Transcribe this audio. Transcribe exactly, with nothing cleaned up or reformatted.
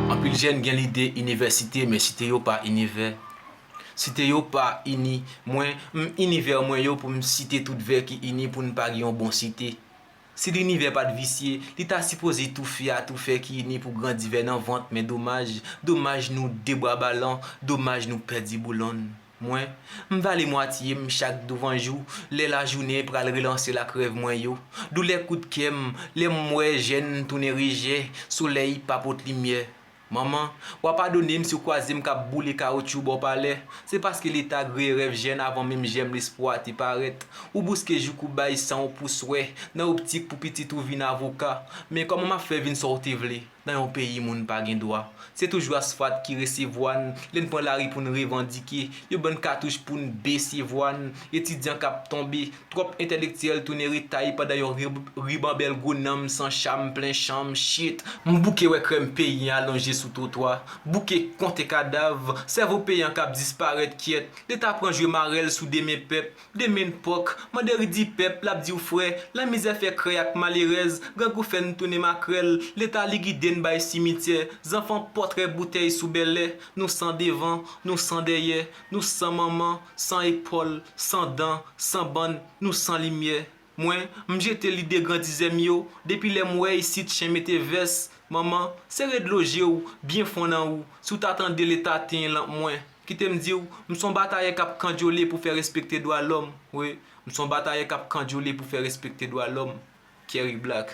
Anpil jèn gen lide inivèsite, men site yo pa inivè. Site yo pa ini. Mwen, m inivè mwen yo pou m site tout vè ki ini pou n pa gen yon bon site. Si linivè pa t visye, li ta sipoze toufe a tou fè ki ini pou grandi vè nan vant, men domaj, domaj nou de bwa balan, domaj nou pèdi boulonn. Mwen, m vale mwatye m chak douvan jou, lè lajounen pral relanse l ak rèv mwen yo. Doulè kout kè m, lè m wè jèn tounen rejè, solèy pa pot limyè. Manman, w a padone m si w kwaze m k ap boule kawotchou bò palè. Se paske Leta griye rèv jèn avan menm jèm lespwa a te parèt. Ou bouske jouk ou bay san w pou swè, nan optik pou pitit ou vin avoka. Men kòman m ap fè vin sa w te vle, nan yon peyi moun pa gen dwa? Se toujou asfalt ki resevwa n, lè n pran lari pou n revandike, yon bann katouch pou n desevwa n, etidyan k ap tonbe, twòp entèlektyèl tounen retay pandan yon rib-, ribanbèl gwo nanm san cham plen chanm, shit. M bouke wè krèm peyi an alonje sou twotwa, bouke konte kadav, sèvo peyi an k ap disparèt kyèt, Leta pran jwe marèl sou demen pèp, demen n pòk, mande ridi pèp, l ap di w frè, lanmizè fè krèy ak malerèz, grangou fè n tounen makrèl, Leta ligide n bay simityè, zanfan pòtrè boutèy sou bèlè, nou san devan, nou san dèyè, nou san manman, san epòl, san dan, san bann, nou san limyè. Mwen, m jete lide grandizè m yo, depi lè m wè isit chen mete vès, manman, sere dlo je w, byen fon nan ou, si w ta tande Leta tenyen lanp mwen. Kite m di w, m s on batayè k ap kandjole pou fè respekte dwa lòm. Wi, m s on batayè k ap kandjole pou fè respekte dwa lòm. Kerry Black.